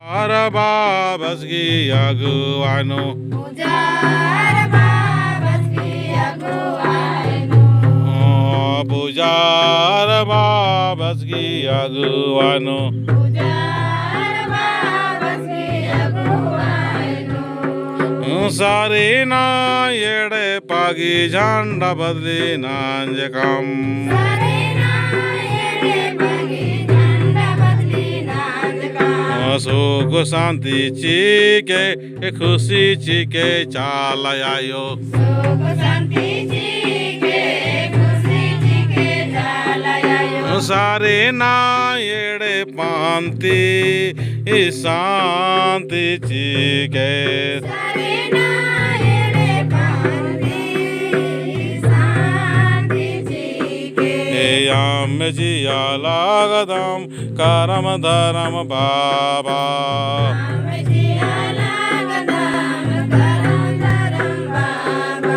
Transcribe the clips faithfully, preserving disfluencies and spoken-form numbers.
पुजार बाबस गही अगुवाई नू। पुजार बाबस गही अगुवाई नू। ओ, पुजार बाबस गही अगुवाई नू। पुजार बाबस गही अगुवाई नू। सरीना एड़पा गही झंडा बदली नंजकम। सरीना एड़पा गही झंडा बदली नंजकम। सुख शांति चिके, खुशी चिके चाला आयो। सुख शांति चिके, खुशी चिके चाला आयो। सरीना एड़पा ती ई शांति चिके। सरीना एड़पा ती ई शांति चिके। ए अम्म जिया लगदम करम धरम बाबा। अम्म जिया लगदम करम धरम बाबा।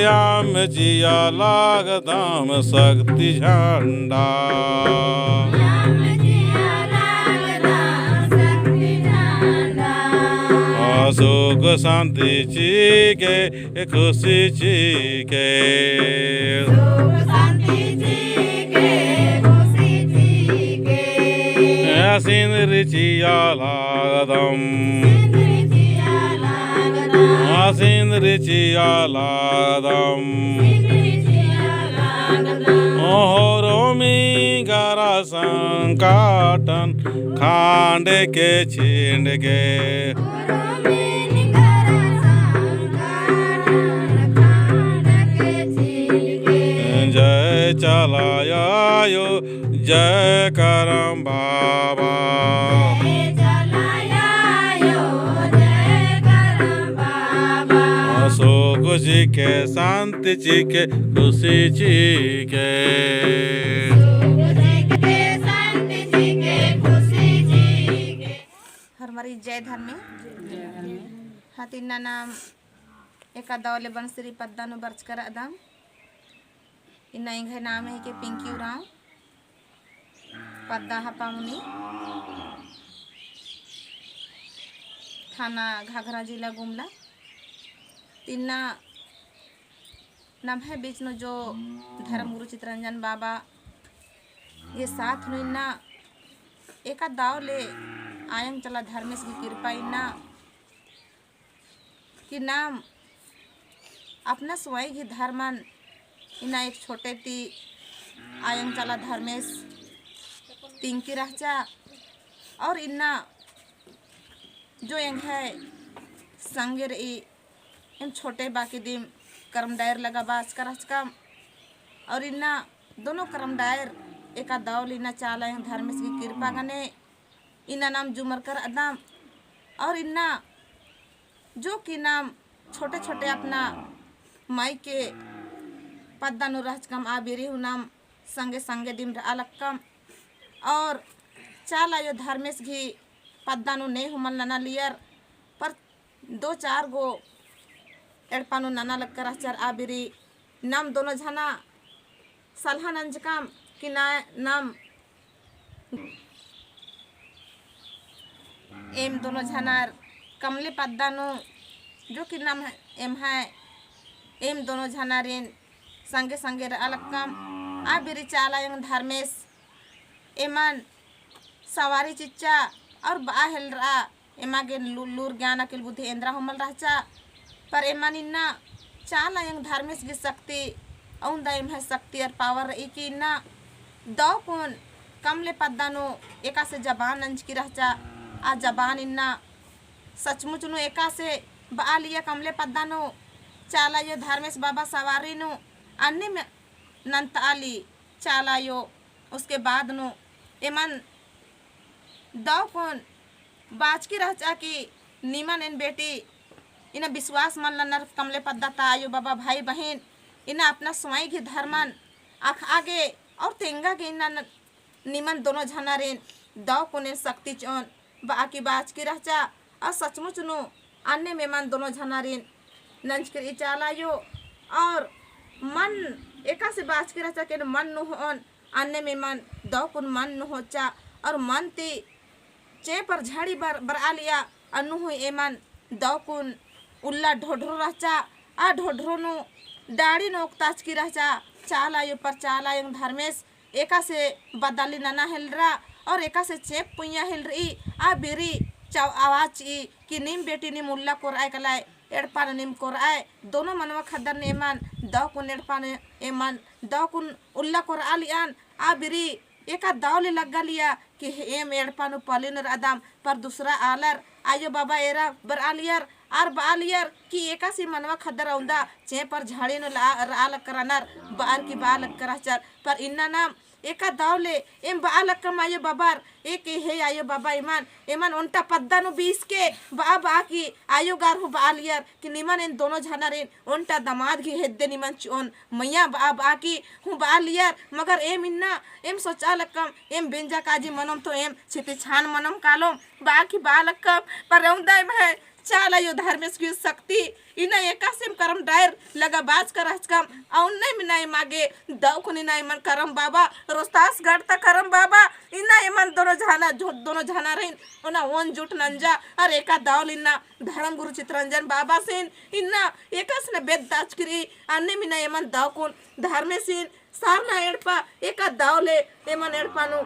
अम्म जिया लगदम शक्ति झंडा। अम्म जिया लगदम शक्ति झंडा। सुख शांति चिके, खुशी चिके। सुख शांति चिके, खुशी चिके। सिंदरी चिया लगदम। सिंदरी चिया लगदम। सिंदरी चिया लगदम। सिंदरी चिया लगदम। होरमी गरा संकटन खांड के छिंड के। जय चाला आयो, जय करम बाबा। सुख चिके, शांति चिके, खुशी चिके। हर मरी जय धर्मे। हाँ, तो इन्ना नाम एका दव ले बंसरी पद्दा नू बरचका रअदम। इन्ना एंग्है नाम हिके पिंकी उराँव, पद्दा हपामुनी, थाना घाघरा, जिला गुमला। इन्ना नम्है बीच नू जो धर्म गुरु चितरंजन बाबा गे साथ नू इन्ना एका दव ले आयंग चाला धर्मेस गही किरपा इन्ना कि नाम अपना स्वयं गही धर्मन इन्ना एक छोटे ती आयंग चाला धर्मेस तिंकी रहचा। और इन्ना जो एंग्है संगे रई एम छोटे बाकी दिम करम डायर लगा बाचका रहचकम। और इन्ना दोनों करम डायर एका दव ले इन्ना चाला आयंग धर्मेस गही किरपा गने इन्ना नाम जुमरका रअदम। और इन्ना जो कि नाम छोटे छोटे अपना माई के पद्दा नू रहचकम, आ बीरी हूँ नाम संगे संगे दिम रआ लक्कम। और चाला आयो धर्मेस गही पद्दा नू ने हूँ मल नना लियर, पर दो चार गो एड़पा नू नना लक्का रहचर। आ बीरी नाम दोनों झना सलहा नंजकम कि ना नाम एम दोनों झनार कमले पद्दा नू जो कि नाम एम्है एम दोनों झनारिन संगे संगे रआ लक्कम। आ बीरी चाला आयंग धर्मेस एमन सवारी चिच्चा और बआ हेलरआ एमा गे लू-, लूर ज्ञान अकिल बुद्धि एन्दरा हूँ मल रहचा। पर एमन इन्ना चाला आयंग धर्मेस गही शक्ति, औंदा एम्है शक्ति और power रई कि इन्ना दव कुन कमले पद्दा नू एकासे जबान नंजकी रहचा। आ जबान इन्ना सचमुच नू एकासे बआ लिया कमले पद्दा नू चाला आयो धर्मेस बाबा सवारी नू अन्नेम नन्तआ ली चाला आयो। उसके बाद नू एमन दव कुन बाचकी रहचा कि निमन एन बेटी इन्ना विश्वास मल ननर कमले पद्दा ता आयो बाबा भाई बहिन इन्ना अपना स्वयं गही धर्मन अख़आ गे और तेंगा गे इन्ना न-, निमन दोनों झनारिन दव कुन एन शक्ति चिओन बआ की बाचकी रहचा। और सचमुच नू अन्नेम एमन दोनों झनारिन नंजकी रई चाला आयो। और मन एकासे बाचकी रहचा कि एन मन नू होओन अन्नेम एमन दव कुन मन नू होचा और मन ती चेंपर झड़ी बर-, बरआलिया अन्नु हूँ एमन दौकुन उल्ला ढोढरो रहचा, आ ढोढरो नू डाड़ी नू ओक्ताचकी रहचा, चाला आयो पर चाला आयो धर्मेस एकासे बदाली नना हेलरा और एकासे चेंप पुइया हेलरी, आ बीरी चौ आवाज चिई कि नीम बेटी नीम उल्ला कोरआय कलाय, एड़पा नू नीम कोरआय, दोनों मनवा ख़द्दर नू एमन दौकुन एड़पा नू एमन दौकुन उल्ला कोरआलियन, आ बीरी एका दौले लग्गालिया कि एम एड़पा नू पलिन रअदम, पर दूसरा आलर आयो बाबा एरा बरआलियर, आर बआलियर कि एकासे मनवा ख़द्दर औंदा चेंपर झड़ी नू ला-, रआ लक्कर रअनर, बअर की बआ लक्कर रहचर, पर इन्ना नाम एका दौले एम बआ लक्कम आयो बाबर, एके हे आयो बाबा एमन, एमन ओन्टा पद्दा नू बीसके बआ बआ की आयो गार हूँ बआलियर कि निमन एन दोनों झनारिन ओन्टा दमाद गही हेद्दे निमन चिओन मइय्याँ बआ बआ की हूँ बआलियर, मगर एम इन्ना, एम सोचआ लक्कम, एम बेंजा काजी मनोम तो एम छिती छान मनोम कालोम, बआ की बआ लक्कम, पर औंदा एम्है चाला आयो धर्मेस गही शक्ति, इन्ना एकासे एम करम डायर लगा बाचका रहचकम, औन्ने मिना एमा गे दौकुन इन्ना एमन करम बाबा, रोहतासगढ़ ता करम बाबा, इन्ना एमन दोनों झना, जो-, दोनों झनारिन, ओना ओन जुट नंजा, अर एका दौले इन्ना धर्म गुरु चितरंजन बाबासिन, इन्ना एकासे ना बेद्दाचकी रई, अन्ने मिना एमन दौकुन धर्मेसिन, सरना एड़पा एका दौले एमन एड़पा नू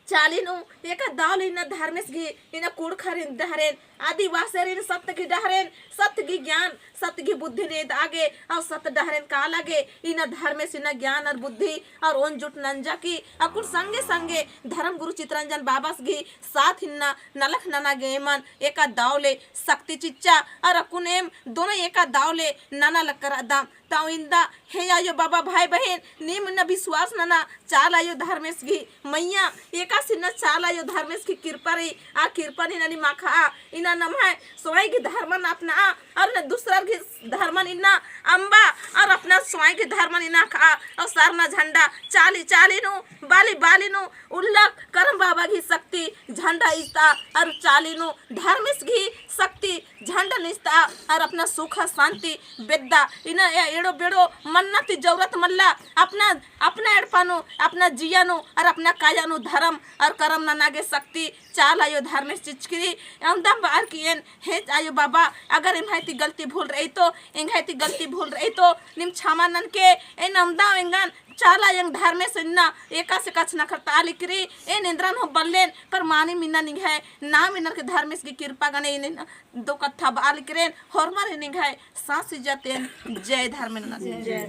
चाली नू एका दौले इन्ना धर्मेस गही इन्ना कुँड़ुख़रिन डहरेन, आदिवासिरिन सत गही डहरेन, सत गही ज्ञान, सत गही बुद्धिन एदआ गे, और सत डहरेन काला गे, इन्ना धर्मेस इन्ना ज्ञान और बुद्धि और ओन जुट नंजा की, अक्कुन संगे संगे धर्म गुरु चितरंजन बाबास गही साथ इन्ना नलख नना गे एमन एका दौले शक्ति चिच्चा, और अक्कुन एम दोनों एका दौले नना लक्कर रअदम। तौ इन्दा हे आयो बाबा भाई बहिन, नीम इन्ना विश्वास नना चाला आयो धर्मेस गही मइय्याँ, एकासे इन्ना चाला आयो धर्मेस गही किरपा रई, आ किरपा नीन इन्ना माखा, इन्ना नम्है सोंय गही धर्मन अपना, और इन्ना दूसरर गही धर्मन इन्ना अम्बा, और अपना सोंय गही धर्मन इन्ना खा, और सरना झंडा चाली चाली नू, बाली बाली नू, उल्ला करम बाबा गही शक्ति झंडा इजता, और चाली नू धर्मेस गही शक्ति झंडा निस्ता, और अपना सुख शांति बेद्दा। इन्ना ए-, एड़ो बेड़ो मन्ना ती जरूरत मल्ला, अपना, अपना एड़पा नू, अपना जिया नू, और अपना काया नू धर्म और करम नना गे शक्ति चाला आयो धर्मेस चिच्चकी रई। औंदम बअर की एन, हे आयो बाबा, अगर एम्है ती गलती भूल रई तो, एंग्है ती गलती भूल रई तो, नीम छमा ननके, एन औंदा एंगन चाला आयो धर्मेस इन्ना एकासे कछनखरता लिकरी, एन एन्दरन हूँ बल्लेन, पर मानिम इन्ना निंग्है नाम इन्नर के धर्मेस गही किरपा गने इन्ना दो कत्था बआ लिकरेन, होरमर निंग्है साँस इज्जतेन जय धर्मेस नना।